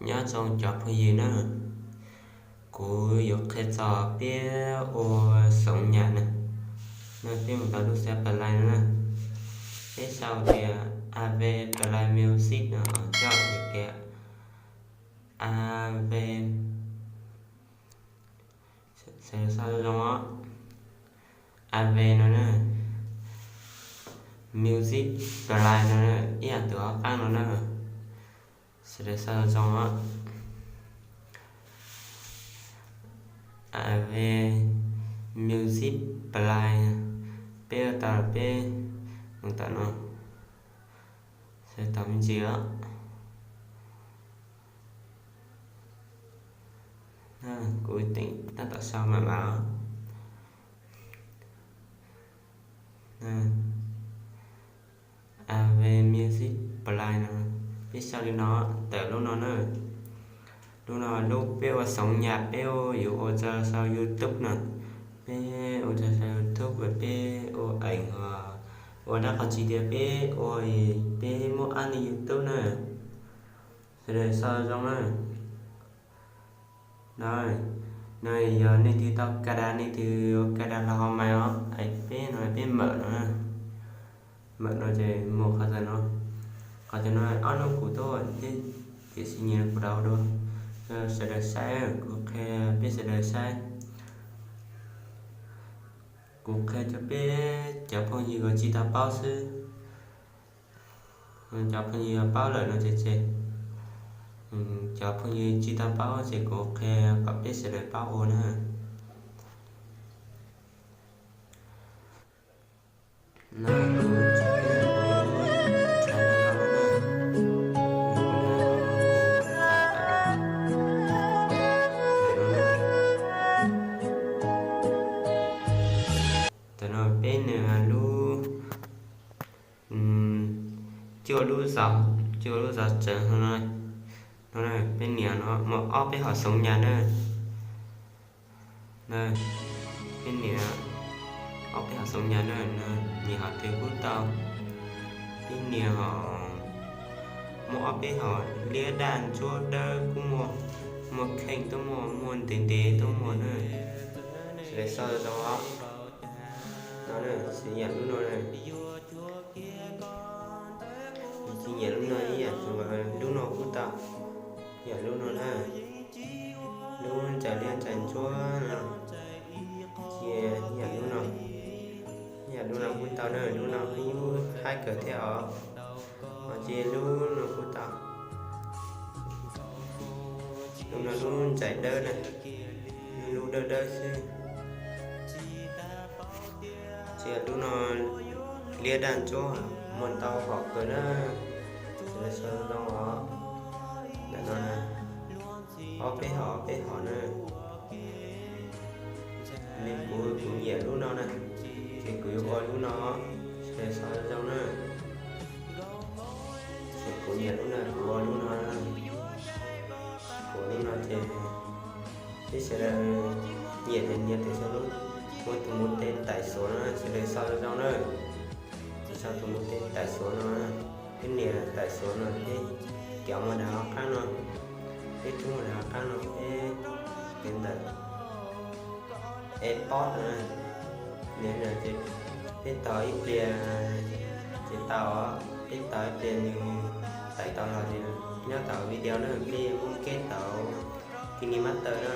Nyob zoo cov phooj ywg na, kuv yuav qhia txog peb ua xoov nyas na. No peb mus tau lub xab plai no na, peb sau tias av plai music no, coj tias av, sau zoo os, av no na, music plai no na, ib yam tus hauv qab no na, sawv daws sau zoo os. Av music plai, peb ua tau peb mus tom no, sau tau me ntsis os. Kuv teem tab tom sau mam mam os. Av music plai no, peb sau li no, tawm lub no na. Lub no lub peb ua xoov nyas, peb yuav ua tso sau YouTube no. Peb ua tso sau YouTube, peb ua eev, ua dab qhov tsis tias peb ua, peb muab ab li YouTube na. Sawv daws sau zoo na. No, no yog nej twg tau ka das, nej twg ua ka das los ho mais os. Peb no peb mawm no, mawm no ces mus qhov txog no, qhov txog no ob hnub kuv tuaj thiab, tiam sis nyias kuv rau dua, sawv daws saib, kuv qhia peb sawv daws saib. Kuv qhia rau peb cov phooj ywg uas tsis tau paub xwb. Cov phooj ywg paub lawm no ces tseg, cov phooj ywg tsis tau paub ces kuv qhia kom peb sawv daws paub ua na. Tam no peb nws lub, cuaj lub zos, cuaj lub zos tsev no, peb nias no muaj ob peb hom xoov nyas na. Peb nias ob peb hom xoov nyas na, nyias hom twg kuj tau. Peb nias hom, muaj ob peb hom liab daj ntsuab dawb kuj muaj, muaj kheej tuaj muaj, muaj ntev ntev tuaj muaj na. Sawv daws sau zoo os. No, xws yam lub no, tsis nyiam lub no ib yam, lub no kuj tau. Yam lub no na, lub ntsaim liab ntsaim ntsuab no, cia yam lub no, yam lub no kuj tau na, lub no kuj haib kawg thiab os. Ho cia lub no kuj tau. Lub no lub ntsaim dawb na, lub dawb dawb xwb. Cia lub no liab daj ntsuab, muaj ntau hom kawg na. Sawv daws sau zoo os. Ntawm no na, ob peb hom ob peb hom na. Li kuv, kuv nyiam lub no na, ces kuv yuav ua lub no, sawv daws sau zoo na. Ces kuv nyiam lub no, kuv ua lub no na. Kuv lub no ces peb sawv daws nyiam ces nias tus, muaj tus mus tej taim suav no, sawv daws sau zoo na. Ces sau tus mus tej taim suav no, peb nias taim suav no, peb cov mus nram hauv qab no, peb rub mus nram hauv qab no, peb ntawm es pob no, nias ces peb tos ib pliag ces tau os, peb tos ib pliag nws taim tau los ces nyob tom video na, peb yuav muab keb tau KineMaster na.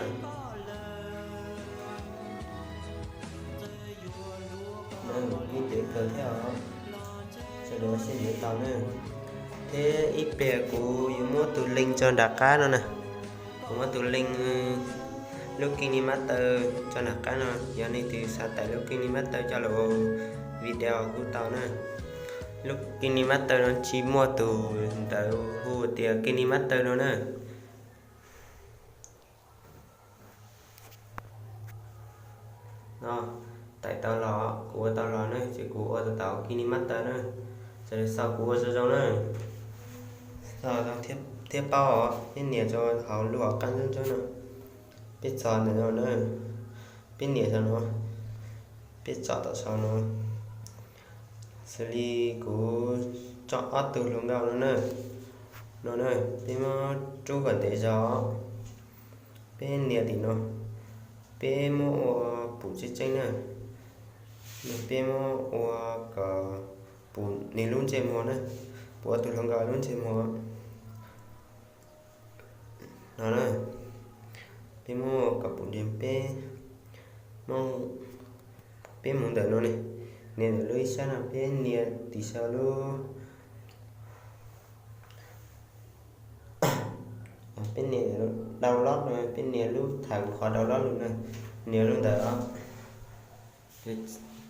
Kuj ntev kawg thiab os, sawv daws ua siab ntev tos na. Thiab ib pliag kuv yuav muab tus link tso nram qab no na. Kuv muab tus link lub KineMaster tso nram qab no, yog nej twg xav tải lub KineMaster coj los ua video kuj tau na. Lub KineMaster no tsis muaj tus ntawv hu tias KineMaster no na. No, tải tau los, kuv ua tau los na, ces kuv ua tau tau KineMaster na. Sawv daws sau kuv ua zoo zoo na. Sau thiab paub os, peb nias rau hauv lub hauv qab ntsuab ntsuab no. Peb txhos ntawm no na, peb nias saum no, peb tsom tom saum no. Xws li kuv tsom ob tug hluas nkauj no na, No na, peb muab rub kom ntev zog, peb nias tim no, peb muab ua pum tseeb tseeb na, peb muab ua kom pum nws lub ntsej muag na, pum ua tus hluas nkauj lub ntsej muag no na, peb muab ua kom pum ntsej, peb, peb mus ntawm no ne, nias ntawm lub ib sab no, peb nias tim saum lub peb nias download no, peb nias lub thawm qhov download no na, nias lub ntawd os.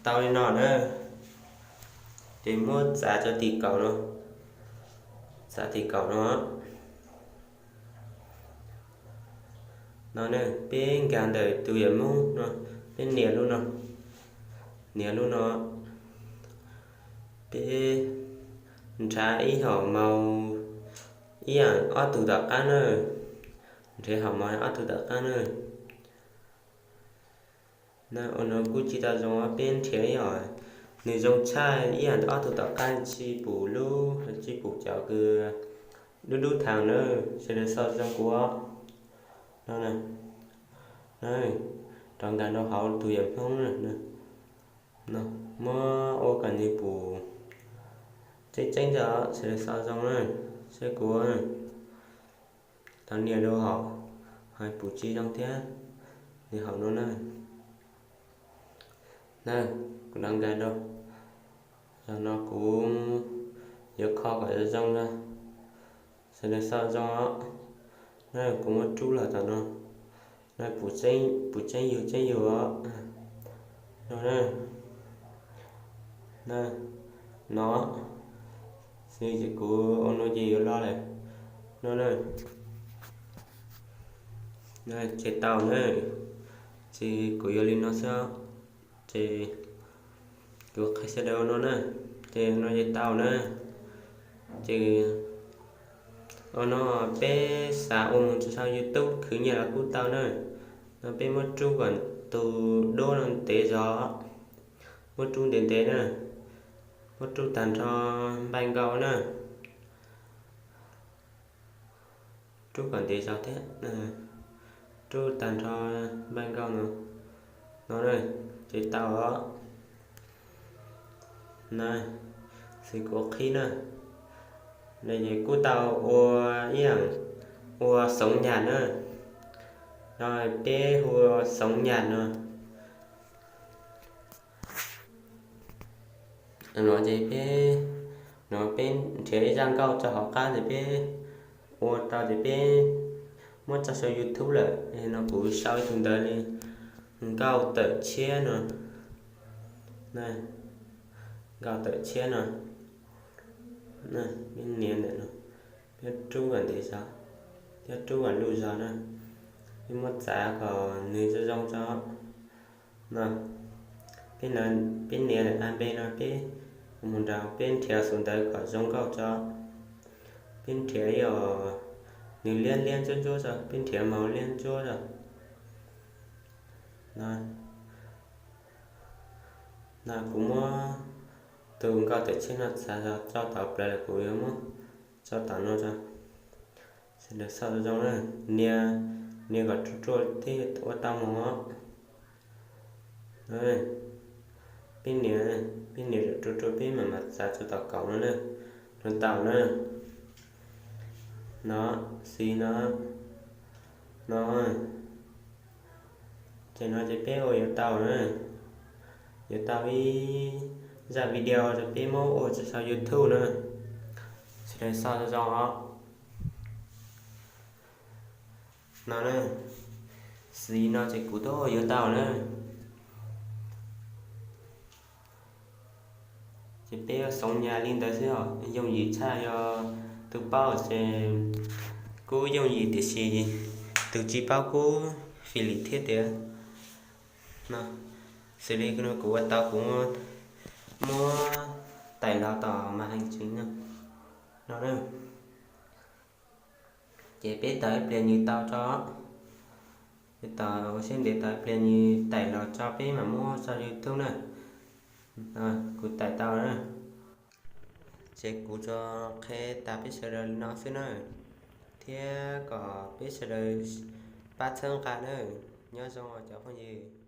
Tau li no na, ces muab txav rau tim kaum no, txav tim kaum no. No na, peb nkag ntawm tus yawm Hmoob no, peb nias lub no, nias lub no, peb nrhav ib hom maus ib yam ob tug tom qab na, nrhav hom maus ob tug tom qab na. Ua no kuj tsis tau zoo, peb nrhiav ib hom nws zoo tshaj ib yam ob tug tom qab, tsis pum lub, tsis pum cov kws dub dub thav na, sawv daws xav zoo kuv no, rov nkag rau hauv tus yawm Hmoob na, muab ua kom nws pum tseeb tseeb tso, sawv daws xav zoo na, saib kuv tau nias rau hauv, ho pum tsis zoo thiab, nws hauv no na. Na, kuv rov nkag rau, zaum no kuv yuav kho kom zoo zoo na, sawv daws xav zoo os. Na, kuv muab rub los tom no, na, pum tseeb yug tseeb yug os. No na, no, xws li kuv ua no ces yuav los lawm no na. Ces tau na, ces kuv yuav li no xwb, ces kuv qhia sawv daws ua no na, ces no ces tau na. Ces ua no peb xav ua mus rau saum YouTube khwv nyiaj los kuj tau na. No peb muab rub kom tus duab no ntev zog, muab rub ntev ntev na, muab rub tag nrho npai nkaus na. Rub kom ntev zog thiab, rub tag nrho npai nkaus no, no na, ces tau os. Na, xws kuv qhib na, no ces kuj tau ua ib yam ua xoov nyas na, no peb hu ua xoov nyas no. No ces peb, no peb nrhiav ib zaj nkauj rau hauv qab ces peb ua tau ces peb muab tso saum YouTube lawm. No kuv sau ib tug ntawv li nkauj tawm tshiab no, nkauj tawm tshiab no, peb nias ntawm no, peb rub kom ntev zog thiab rub kom luj zog na, peb muab txav kom nws zoo zoo tso. No, peb nias ntawm A npe no peb mus nrad peb nrhiav xus ntawv kom zoo nkauj tso. Peb nrhiav ib yam nws liab liab ntsuab ntsuab tso, peb nrhiav maus liab ntsuab tso. No, kuv muab tus nkauj tawm tshiab no txav tso tom plawv lawm, kuv yuav muab tso tom no tso. Sawv daws xav zoo na, nias, nias kom ruaj ruaj thiaj ua tau mus os. Peb nias, peb nias ruaj ruaj peb mam mam txav tso tom kaum no na, no tau na. No, xws no, no, ces no ces peb ua yuav tau na, yuav tau ib zaj video rau peb muab ua tso saum YouTube na. Sawv daws xav zoo os. No na, xws no ces kuv twb ua yuav tau na. Ces peb xoov nyas li ntawd xwb os, yooj yim tshaj, yog tus paub ces kuj yooj yim tiam sis tus tsis paub kuj fis lim thiab tiag. No, xws li no kuv ua tau kuv muab tais los tom mas heev tsev no. No, ces peb tos ib pliag nws tau tso, peb tos ua siab ntev tos ib pliag nws tais los tso peb mam muab tso YouTube na. Kuv tais tau na. Ces kuv tsuas qhia tas peb sawv daws li no xwb nawb, thiab kom peb sawv daws pab txhawb nqa nawb. Nyob zoo os cov phooj ywg.